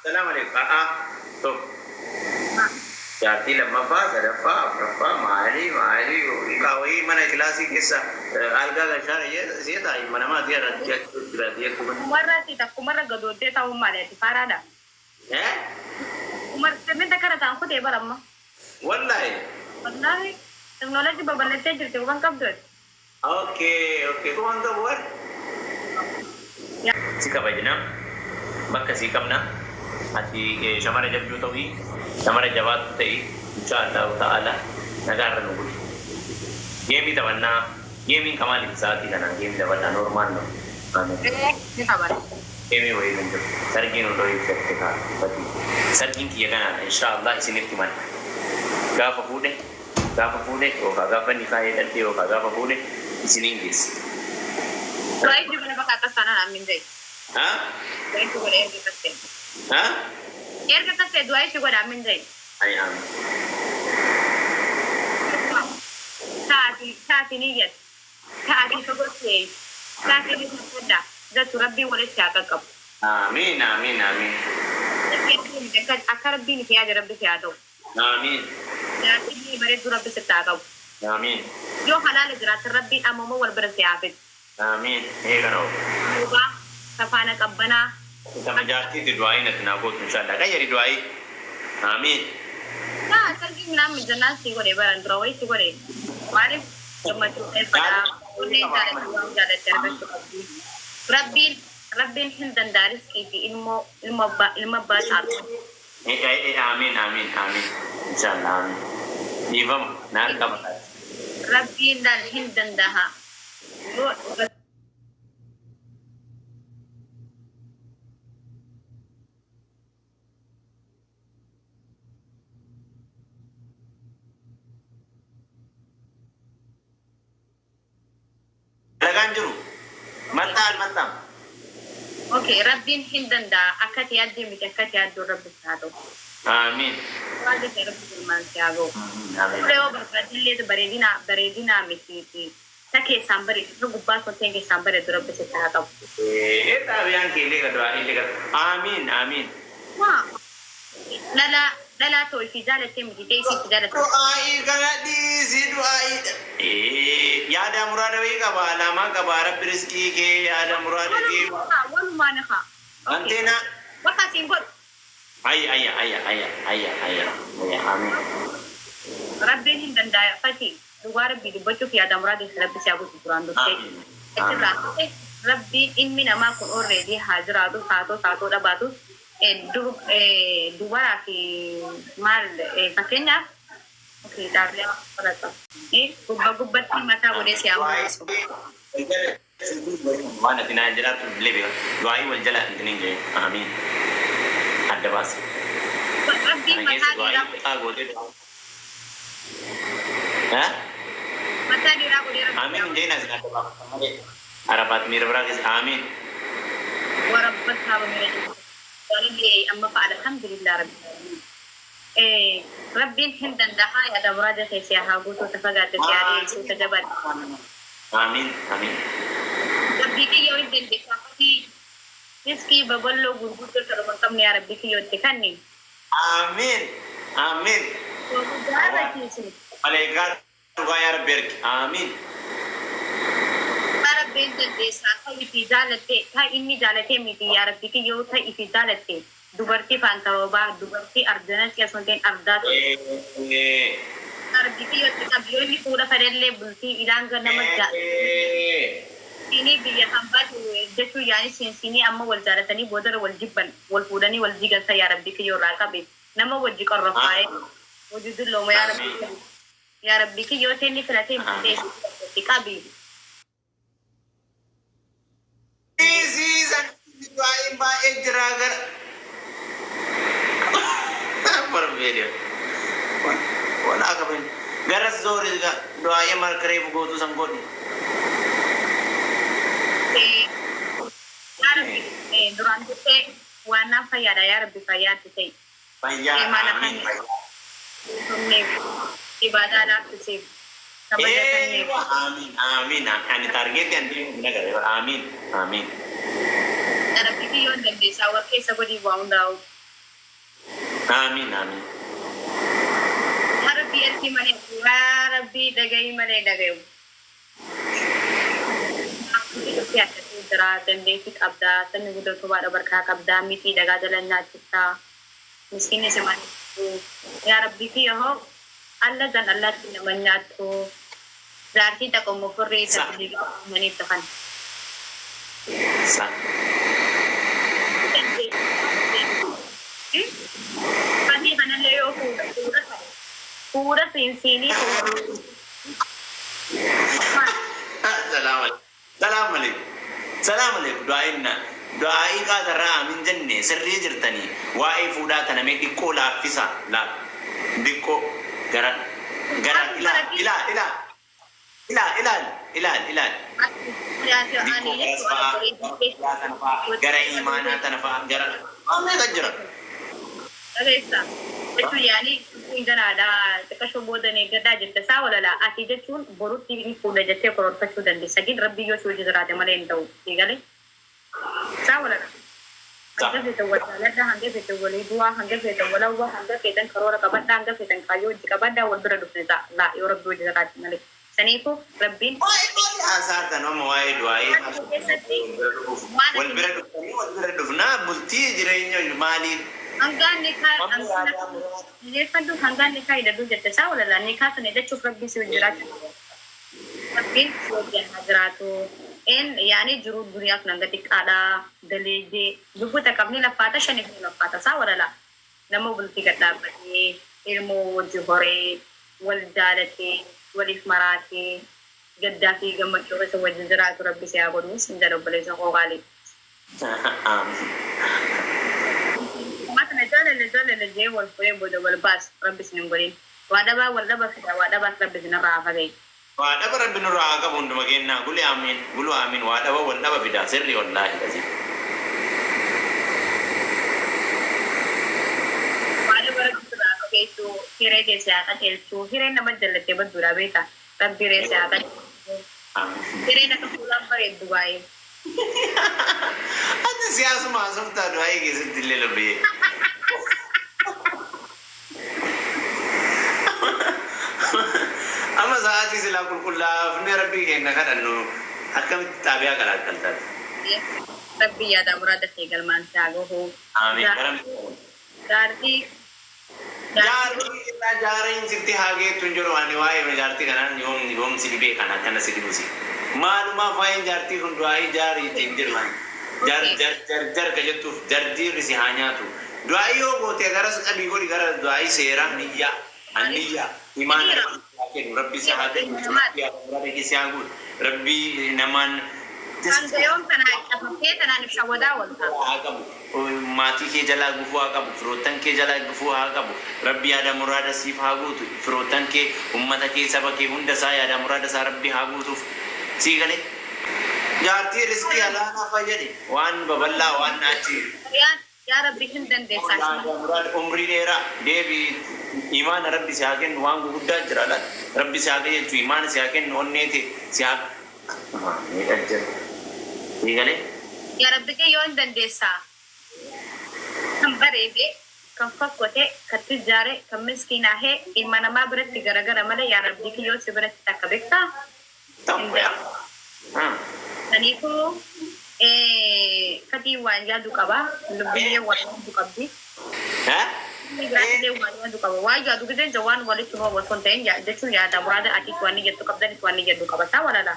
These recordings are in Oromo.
Salaam alaikum. A'aa. Stop. Jaartii lammaffaa, sadaffaa, afuraffaa, maalii maalii kaawayii mana kilaasii keessa algaa gashaara jee taa'i mana maatii irratti jiraati jechuudha. Kumarratti takkumarra gadooddee ta'uun maali ati faaraadha. Eh? Kumar siminta kana ta'an kutee baramma. Wallahi. Wallaahi teknoolojii babal'attee jirti waan qabdu. Okay. Kumaan qabu war. Si kabajna. Bakka si qabna. Ati shamara jabduu ta'ii, shamara jabaattu ta'ii, insha Allahu ta'ala nagaarra nu buli. Geemii taphannaa, geemiin kamaaliif sa'aatii kanaan geemii taphannaa normal no. Amiin. Ni taphata. Geemii wayii hin jiru. Sargiin odoo ibsatti kaa fatii. Sargiin kiyya kanaadha insha Allah isinitti himadha. Gaafa fuudhe, gaafa fuudhe yookaan gaafa nikaa hidhadhe yookaan gaafa fuudhe isiniin geessa. Du'aa itti godhe bakka akkas taanaan ammin ja'i. Ha? Du'aa itti godhe erga akkas ta'e. Ha? Erga akkas ta'e du'aa itti godhe ammin ja'i. Ay amiin. Taati taati niyyat taati fagootti taati ni fadha jettu rabbiin walitti haa qaqqabu. Amiin amiin amiin. Akka rabbiin si yaade rabbi si haa ta'u. Amiin. Jaartiin bareedduu rabbi sitti haa qabu. Amiin. Yoo halaala jiraatte rabbiin ammoo wal bira si haa fidu. Amiin. Eegana oolu. Roobaa safaana qabbanaa. Tama jaartiiti du'aayii natti naa gootu inshallah. Qayyari du'aayii. Amiin. Naa sargii minaan mijannaan si godhe baran dura wayii si godhe. Maaliif gammachuu dheeffadhaa. Onneen jaalatti waan jaalatte argachuu qabdi. Rabbiin rabbiin hin danda'a riskii fi ilmoo ilma abbaa ilma abbaa caalu. Amiin amiin amiin. Inshallah amiin. Dhiifama naan qaba. Rabbiin laal hin danda'a. Yoo dhuga Dalagaan jiru. Maxxaa al maxxaam. Okay, rabbiin hin danda'a. Akka ati yaaddee miti akka ati yaadduun rabbi si haa ta'u. Amiin. Waan ta'e rabbi galmaan si haa ga'u. Amiin. Fuula yoo barbaadillee bareedina bareedinaa miti. Ta keessaan bareedu ta gubbaa tolteen keessaan bareedu rabbi sitti haa qabu. Xaabiyaan keellee ka du'aa illee ka. Amiin amiin. Maa dhalaa dhalaa ta'u ifii jaalattee miti ta'e isiitti jaalatte. Du'aa'ii kana dhiisi du'aa'iidha. Yaada muraada wayii qaba alaamaa qaba rabbi riskii kee yaada muraada kee. Walumaa ni haa. Anteena. Bakka siin godhu. Ayya ayya ayya ayya ayya ayya ayya amiin. Rabbiin hin danda'a fatii dhugaa rabbii dubbachuuf yaada muraada rabbi si haa guutu duraan dursee. Amiin. Achirraa hafe rabbiin ilmi namaa kun already haa jiraatu saatoo saatoo dhabaatus dubaraa fi maal fakkeenyaaf okay dhaablee qorata. Gubba gubbatti mataa godhee si haa mul'isu. Waan ati naan jedhaatu illee beeka. Du'aa'ii wal jala intiniin jee. Amiin. Adda baasi. Rabbiin Kana keessa mataa dhiiraa du'aa'ii xiqqaa gootee du'aa. Ha? Mataa dhiiraa godhee rabbi Amiin hin jeen asin adda baafatan malee. Arafaat miira biraa keessa. Amiin. Warabbat kaaba miira jiru. Jaalalli amma fa'a alhamdulillah rabbi. Rabbiin hin danda'a yaada muraada keessaa haa guutuu ta fagaatte si haa dhiyeessuu ta jabaadhe. Amiin. Amiin. Rabbii kiyyoo hin dandeessaa fatii riskii babal'oo gurguddoo ta'u hin qabne yaa rabbii kiyyootti kanni. Amiin. Amiin. Gaarachiisu. Maleekaa dhugaa yaa rabbi ergi. Amiin. Yaa rabbi hin dandeessaa ta'ii fi jaalatte ta'ii inni jaalatee miti yaa rabbi kiyyoo ta'ii fi jaalatte dubartii faantaroobaa dubartii arjanatti osoo hin ta'in ardaa ta'e. Yaa rabbi kiyyootti qabi yoo inni fuudha fedhellee bultii ilaanga nama Siinii biyya hambaatu jechuun yaani siinii amma wal jaalatanii boodara wal jibban wal fuudhanii wal jigansa yaa rabbi kiyyoo irraa qabi nama wajji qorrofaa'ee wajji dulloomu yaa rabbi yaa rabbi kiyyoo ta'e filatee miti qabi. Siisan du'aa'iin baay'ee jira gara. Barbeede. Walaa qaban. Gara zoori du'aa'ii markaree gootuu san godhi. Yaa rabbi duraan dursee waan naaf fayyaadha yaa rabbi fayyaatti ta'e. Fayyaa Imaana amiin. kan humneef ibaadaa laaffisiif kabaja kenneef. Amiin amiin. Ani targeetti an deemu nagare. Amiin amiin. Yaa rabbi kiyyoon dandeessaa wal keessa godhii waa hundaa'u. Amiin, amiin. Yaa Rabbii ergii malee, yaa Rabbii dhagahi malee dhagayu. Dhuftee akkasii jira, dandeettii qabdaa, sabni guddatu baadha barkaa qabdaa, miti dhagaa jala nyaachistaa, miskiinni si malee. Yaa Rabbii kiyya hoo alla jan allaatti nama nyaattu, jaartii taqommo furrii tabliigaa uumaniif tafan. Sa. Fatii kanallee yoo fuudha fuudha fuudha siinsiinii fuudha. Salaam alaikum. Salaam alaikum. Salaam alaikum. Du'aa'iin du'aa'ii qaatarraa aamin jenne sirrii jirtanii. Waa'ee fuudhaa tana mee xiqqoo laaffisa, laaf xiqqoo gara gara ilaa ilaa ilaa ilaa ilaal ilaal ilaal xiqqoo garas fa'aa, gara tana fa'aa, gara imaanaa tana fa'aa, gara waan meeqa jira. Dhageessa. Jechuun yaani sun ganaadha. Xiqqashoo booda ni gaddaa jette saa walala. Ati jechuun borutti ni fuudha jettee karoorfachuu dandeessa. Gin Rabbi yoo si hojii jiraate malee hin ta'u. Si galee? Saa walala. Hanga feetan wal jaaladhaa, hanga feetan walii du'aa, hanga feetan wal hawwaa, hanga feetan karoora qabadhaa, hanga feetan kaayyoo hojii qabadhaa, wal bira dhufne ta'a. Laa, yoo Rabbi hojii jiraate malee. Saniifuu Rabbiin Waa'ee maali haasaa tan amma? Waa'ee du'aa'ii waan keessatti wal waan bira dhuftanii, wal bira dhufnaa, bultii jireenya maalii hangaan nikaa amma yaadaa muraasa xiyyeeffadhu, hangaan nikaa hidhadhu jette saa walala, nikaa sana hidhachuuf Rabbi si hojii jiraachuu, Rabbiin si wajjin haa jiraatu. En yaani jiru duniyaa kun hanga xiqqaadha. Daleejee lubbuu qabni laffaata shaniif ni laffaata saa walala. Nama bultii gad dhaabbatee ilmoo wajji horee, wal jaalatee, waliif maraatee, gaddaa fi gammachuu keessa wajjin jiraatu Rabbi si haa godhu sin jedha, obboleessa koo qaalii. Matana jaalala jaalala jee wal fuudhee booda wal baas Rabbi sin hin godhin. Waa dhabaa wal dhaba fida, waa dhabaas Rabbi sin irraa haa fageessu. Waa dhaba Rabbi nurraa haa qabu hunduma kennaa. Guli amiin, gulu amiin. Waa dhaba wal dhaba fida, sirri wallaahi lazim. Waa dhaba Rabbi sirraa haa fageessu, hiree keessa haa qajeelchu. Hireen nama jallattee badduudha beeka. Rabbi hiree si haa qajeelchu. Hireen akka fuulaan bareeddu baay'ee. Ati siyaasuma haasoftaa du'aa'ii keessatti illee lubbiyee. Amma sa'aatii silaa qulqullaafnee Rabbii keenya kadhannu akkamitti xaabiyaa qalaaqaltaati? Rabbi yaada muraada kee galmaan si haa gahu. Amiin. Gara Jaartii Jaartii irraa jaariin sitti haa geettu hin jiru. Ani waa'ee jaartii kanaan yoom yoom si dhibee kana akkana si dhibusi. Maalumaaf waa'een jaartii kun du'aa'ii jaariitti hin jiru ani. Jar jar jar jar ka jettuuf jardiirri si haa nyaatu. Du'aa'ii yoo goote garas qabii godhi, gara du'aa'ii seeraa niyyaa anniyyaa imaana Rabbi si haa kennu, Rabbi si haa kennu, Rabbi yaada muraada kee si haa guutu, Rabbi namaan Hanga yoom tanaa cafaftee tanaan if shawwadaa oolta? Haa qabu, maatii kee jalaa gufuu haa qabu, firoottan kee jalaa gufuu haa qabu, Rabbi yaada muraada siif haa guutu, firoottan kee, ummata kee, saba kee hunda isaa yaada muraada isaa Rabbi haa guutuuf. Sii galee? Jaartii riskii halaalaa fayyadi, waan babal'aa waan achi Yaa Rabbi hin dandeessaa. Yaada muraada, umrii dheeraa deebi, imaana Rabbi si haa kennu. Waan guguddaa jira laal. Rabbi si haa qajeelchu, imaana si haa kennu, onnee tee si haa meeqa jira. Sii galee? Yaa Rabbi kee yoo hin dandeessaa. Kan bareede, kan fakkote, kan tijjaare, kan miskiinaahee ilma namaa biratti garagara malee, yaa Rabbi kiyyoo si biratti takka beektaa? Tokko yaa. Kanaafuu fatii waan yaadu qaba. Lubbiyyee waan yaadu qabdi. Inni biraatillee waan yaadu qaba. Waan yaadu giseen waan walitti nu osoo hin ta'in jechuun yaada muraada atiis waan ni jettu qabdanis waan ni jedhu qaba. Isaa walala.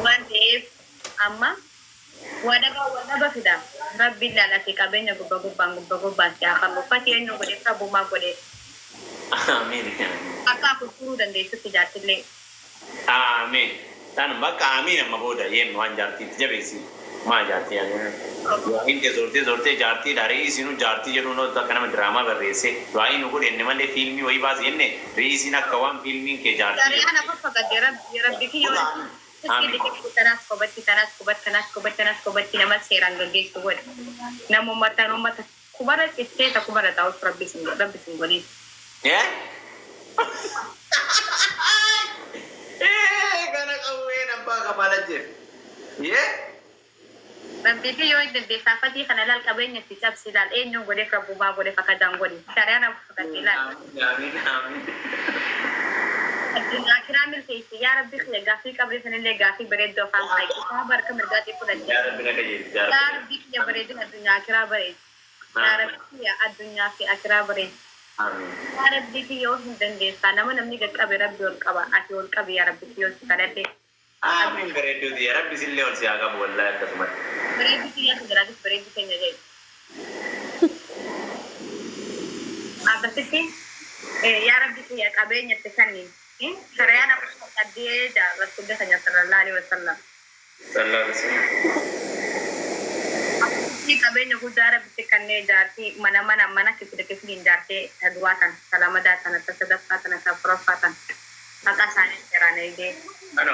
Waan ta'eef amma waa dhabaa wal dhaba fida. Rabbi ilaalate qabeenya gubba gubbaan gubba gubbaan si haa kennu. Fatii eenyu godhe, sabummaa godhe. Amiin. Akka afur dandeessutti jaartillee. Amiin. Tan bakka amiin amma booda yeem waan jaartiitti jabeessi. Maa jaartii du'aa'iin tee zoortee zoortee jaartiidha, re'isiinu jaartii jedhuun ooltu akka nama diraamaa barreesse du'aa'ii nu godhe inni malee fiilmii wayii baase jenne re'isiin akka waan fiilmiin kee jaartii Saree ana faffaqadde, Rabbi Rabbi kiyyoo. Amiin. Tanaas qobatti, tanaas qobatti, tanaas qobatti, tanaas qobatti nama seeraan gaggeessu godhe. Namummaa tanummaa kubara cittee ta kubara taa'us Rabbi sin godhin. Eh? Eh, kana qawween abbaa kamaala jeef. Yee? Rabbii fi yoo hin dandeessaa fatii kana ilaal, qabeenya itti cabsi ilaal, eenyuun godheef, rabbumaa godheef, akka jaan godhe shari'aa nama fudhatte ilaal. Amiin, amiin. Addunyaa kiraa milkeessi yaa rabbi kiyya, gaaffii qabrii sanillee gaaffii bareedduu afaan kaayi kitaaba harka mirgaatii fudhatte. Yaa Rabbi na qajeelchi yaa Yaa Rabbi. Rabbi kiyya, bareedina addunyaa kiraa bareedu. Yaa Rabbi kiyya, addunyaa fi akiraa bareedu. Amiin. Yaa Rabbi kiyya, yoo hin dandeessaa nama namni qaqqabe rabbi ol qaba, ati ol qabi yaa Rabbi kiyya, si kadhadhe. Amiin, bareedduuti yaa Rabbi sillee ol si haa qabu wallaahi akkasumatti. Bareeddu kiyya si jiraatis, bareeddu keenya jedhe. Akkasitti yaa Rabbi kiyya, qabeenya itti kenni. Shari'aa nama qaddee jaa Rasuulli keenya sallallahu alaihi wasallam. Sallallahu alaihi wasallam. Akkasitti qabeenya guddaa Rabbi si kennee, jaartii mana mana mana kifili kifiliin jaartee, ta duraa tan, ta lamadaa tana, ta sadaffaa tana, ta afuraffaa tan, maqaa isaanii seeraan eegee. Ana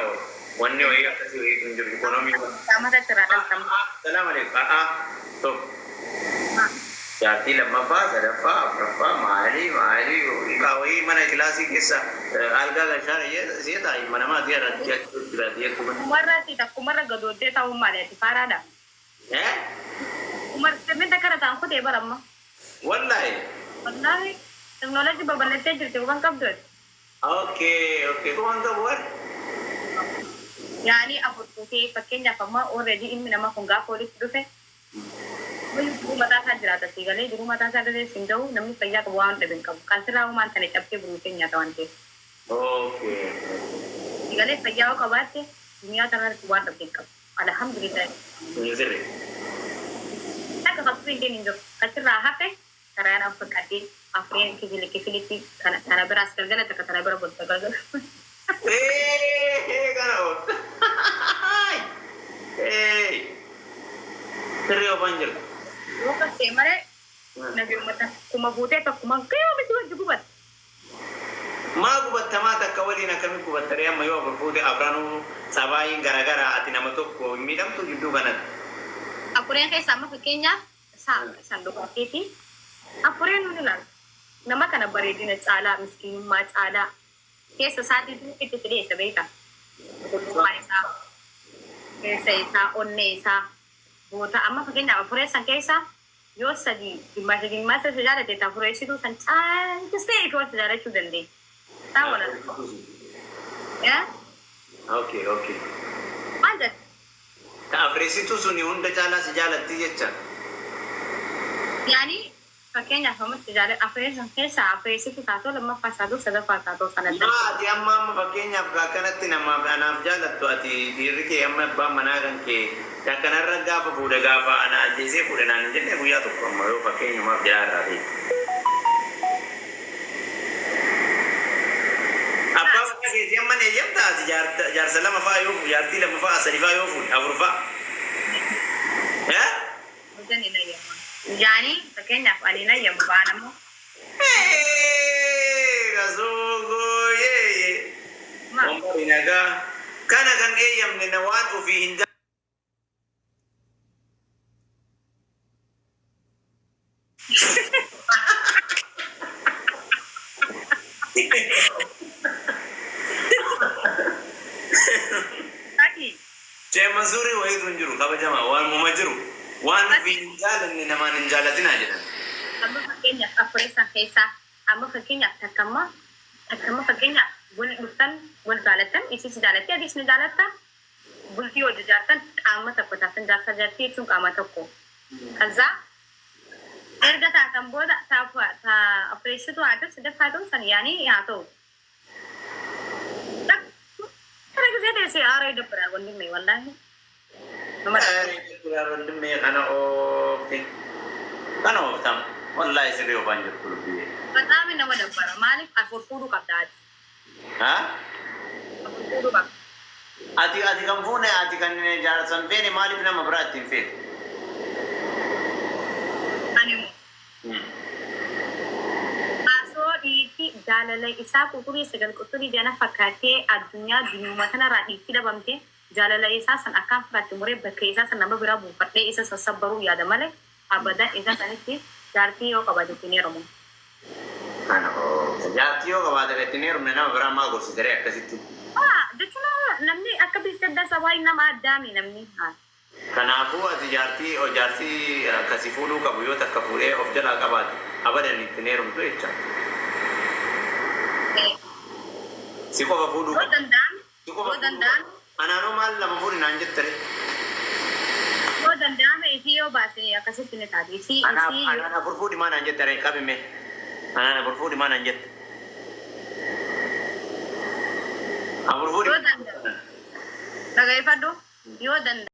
wanni wayii akkasii wayii kun jiru ikonoomii. Qaamata irraa dhaltamu. Salaam alaikum. A'aa. Stop. Jaartii lammaffaa, sadaffaa, afuraffaa, maalii maalii hiikaa wayii mana kilaasii keessa algaa gashaan si'a taa'in mana maatii irratti jiraati jechuudha. Kumarratti takkumarra gadooddee ta'uun maali, ati faaraadha? Eh? Kumar siminta kana ta'an kutee baramma. Wallahi. Wallaahi teknoolojii babal'attee jirti, waan qabdu. Okay. Kumaan qabu war. Yaani afur fuutee fakkeenyaaf amma already ilmi namaa kun gaafa walitti dhufe jiruu mataa isaa jiraata, si galee jiruu mataa isaa galee siin ga'u, namni fayyaa qabu waan dhabe hin qabu. Kan sirraa uumaan tana cabsee buruutee nyaata waan ta'eef. Si galee fayyaa yoo qabaatte duniyaa kanarratti waan dhabde hin qabu. Alhamdulillah. Sirri. Akka qabsuu hin hin jiru. Achirraa hafe karaan afur qaddee afureen kifili kifilitti kana biraas galgala takka tana bira bulta galgala. Kana oolta. Sirrii oofaan jirtu. Yoo qabsee malee nabi uummata kuma fuutee tokkuma kiyoo miti wajji gubatte. Maa gubattamaa takka waliin akkamitti gubattaree amma yoo afur fuute afranuu sabaayin garagaraa, ati nama tokko hin miidhamtu gidduu kanatti. Afureen keessa amma fakkeenyaaf sanduuqaatiiti. Afureen nun ilaalu. Nama kana bareedina caalaa, miskiinummaa caalaa, keessa isaatiitu itti fidee beeka. Qulqullummaa isaa, keessa isaa, onnee isaa, goota amma fakkeenyaaf afureen san keessa yoo sadi dhimmaasa dhimmaasa isa jaalate, ta afureessituu san caalchistee ifi wal jaalachuu dandeenya. Taa wala. Yaa? Okay. Maal jette? Ta afureessituu suni hunda caalaa si jaalatti jecha. Yaani fakkeenyaaf amma si jaalate afureen san keessa afureessituu taatoo, lammaffaa taatoo, sadaffaa taatoo sana. Maa ati amma fakkeenyaaf akkanatti namaaf anaaf jaalattu, ati dhiirri kee amma abbaan manaa kan kee akkanarra gaafa fuudhe, gaafa ana ajjeesee fuudhe naan hin jenne guyyaa tokko, amma yoo fakkeenyumaaf jira irraa ta'e. Abbaa manaa keetii amma ni eeyyamta ati jaarsa lama fa'a yoo fuudhe, jaartii lama fa'a, sadi fa'a yoo fuudhe, afur fa'a? Eh? Hojjan hin ayyamu. Yaani fakkeenyaaf ani hin ayyamu ba'an ammoo. Kasuugoo yee. Wambari nagaa kana kan eeyyamne na waan ofii hin Ati Sheemasuurii wayiitu hin jiru kabajamaa, waanuma jiru waan ofii hin jaalanne namaan hin jaalatinaa jedhan. Amma fakkeenyaaf afureessan keessaa amma fakkeenyaaf takkamma fakkeenyaaf wal dhuftan, wal jaalattan, isis jaalatte, atis ni jaalatta, bultii hojii jaartan, qaama tokko taatan, jaarsa jaartii jechuun qaama tokko. Kaza erga taatan booda ta afureessitu haa ta'u, sadaffaa ta'u, san yaani haa ta'u. Kana ጊዜ teessee aara ይደብራል ወንድሜ ወላሂ። ወንድሜ kana oofte kana ooftam wallaahi sirrii oofaan jirtu lubbiyyee. በጣም nama dabbara. Maaliif afur fuudhuu qabda ati? Ha? Afur fuudhuu qabda. Ati kan fuune, ati kan jaarsan feene, maaliif nama biraa ittiin feete? Ani immoo asoo dhiitti jaalala isaa quxurii sagal quxurii jana fakkaatee addunyaa dunyuma kanarraa dhiitti dhabamte, jaalala isaa san akkaan fudhatte muree bakka isaa san nama biraa buufadhee isa sassabbaruu yaada malee abadan isa sanitti jaartii yoo qabaate ittiin heerumu. Kana oofte jaartii yoo qabaate ittiin heerumne, nama biraa maa gorsite akkasitti? Jechuun namni akka biifte addaa sabaa nama addaami namni. Haa. Kanaafuu ati jaartii jaarsii akkasii fuudhuu qabu yoo takka fuudhee of jalaa qabaate abadan itti heerumtu jecha. Si qofa fuudhuu Yoo qabu. danda'ame Si qofa yoo fuudhuu danda'ame qabu. Anaanoo maal lama fuudhi naan jettare. Yoo danda'ame isii yoo baase akkasitti ni taate. Isii Anaaf isii yoo anaan afur fuudhi maa naan jettare qabime. Anaan afur fuudhi maa naan jette. Afur fuudhi. Yoo danda'ame. Dhaggeeffadhu, yoo danda'ame.